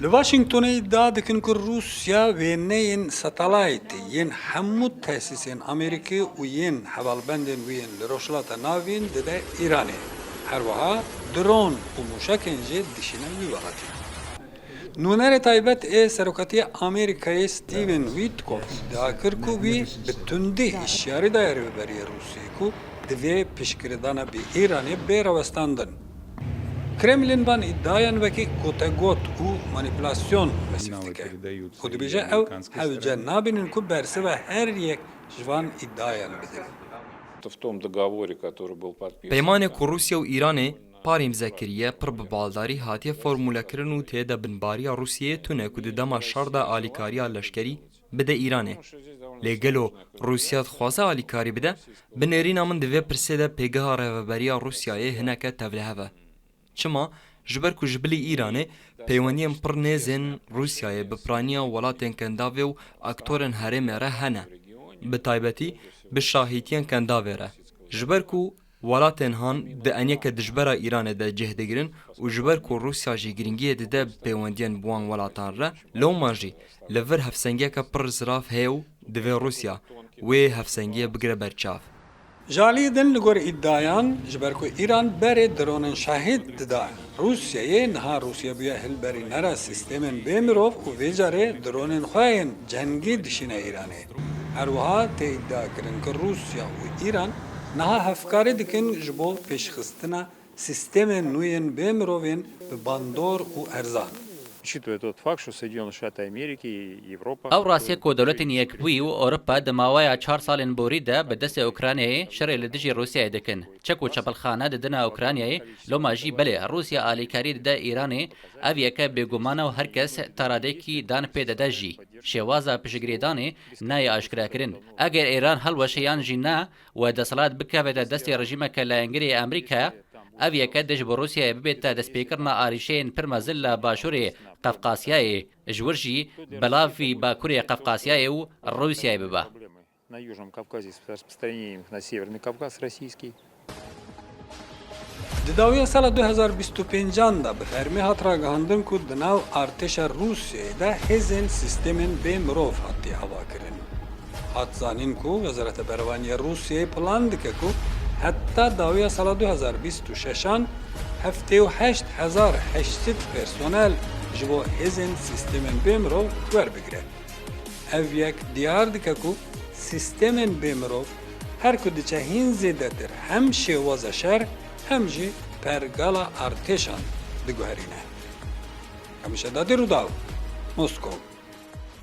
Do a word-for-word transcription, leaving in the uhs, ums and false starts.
Li Washingtonê îdia dikin ku Rûsya wêneyên satelaytê yên hemû tesîsên Amerîkê û yên hevalbendên wî yên li Rojhilata Navîn dide Îranê. Her wiha dron û mûşekên jî dişîne wî welatî. Nûnerê taybet ê Serokatiya Amerîkayê Stephen Witkoff îdia kir ku wî bi tundî hişyarî daye Rêveberiya Rûsiyê ku divê piştgirêdana bi Îranê bê rawestandin. Kremlin van îdiayan wekî gotegot û manîpulasyon wesîf dike û dibêje ew hewce nabînin ku bersiva her yek ji van îdiayan bidin. В том договоре, который был подписан. Peymanê ku Rûsya û Îranê par îmze kiriye, pir bi baldarî hatiye formûlekirin û tê de binbariya Rûsiyeyê tune ku di dema şer de alîkariya leşkerî bide Îranê. Lê gelo Rûsya dixwaze alîkarî bide? Bi nêrîna min di vê pirsê de pêgeha rêveberiya Rûsyayê hineke tevlihev e. Çima? Ji ber ku ji bilî Îranê peywendiyên pir nêzên Rûsyayê bi piraniya welatên Kendavê û aktorên herêmê re hene. Bi taybetî bi şahîtiyên Kendavê re. Ji ber ku welatên han di enyeke dijbera Îranê de cih digirin û ji ber ku Rûsya jî giringiyê dide bi pêwendiyên bi wan welatan re, loma jî li vir hevsengiyeke pir zirav heye û divê Rûsya wê hevsengiyê bigire ber çav. Ji aliyê din li gor îdiayan, ji ber ku Îran berê dronên şahid dida Rûsyayê, niha Rûsya bûye hilberînera sîstemên bê mirov û vê carê dronên xwe yên cengî dişîne Îranê. Her wiha tê îdiakirin ku Rûsya û Îran niha hevkarî dikin ji bo pêşxistina sîstemên nû yên bê mirovên bi bandor û erzan. Учитывая тот факт, что Соединённые Штаты Америки и Европа... Ew rastiyê ku Dewletên Yekbûyî û Ewropa di mawaya çar salên borî de bi destê Ukraynayê şerê li dijî Rûsyayê dikin. Çek û çepilxane didine Ukraynayê, loma jî belê Rûsya alîkarî dide Îranê, ev yeke bêguman e û her kes taradêkî dan pê dide jî. Şêwaza piştgirêdanê nayê aşkerekirin. Eger Îran hilweşe yan jî ne, we desthilat bikevete destê rejîmeke layengirê Amerîkaya, ev yeke dê ji bo Rûsyayê bibête destpêkirina arîşeyên pir mezin li Başûrê Qefqasyayê, ji wir jî belavî Bakurê Qefqasyayê û Rûsyayê bibe. На Южном Кавказе с распространением их на Северный Кавказ российский. Di dawiya sala du hezar bîst û pêncan de bi fermî hat ragihandin ku di nav artêşa Rûsyayê de hêzên sîstemên bê mirov hatiye avakirin. Hat zanîn ku Wezareta Berevaniya Rûsyayê plan dike ku heta dawiya sala du hezar bîst û şeşan heftê û heşt hezar heşt sed personel ji bo hêzên sîstemên bê mirov werbigire. Ev yek diyar dike ku sîstemên bê mirov her ku diçe hîn zêdetir hem şêwaza şer hem jî pergala artêşan diguherîne. Hemîşe Dadî Rûdaw, Moskow.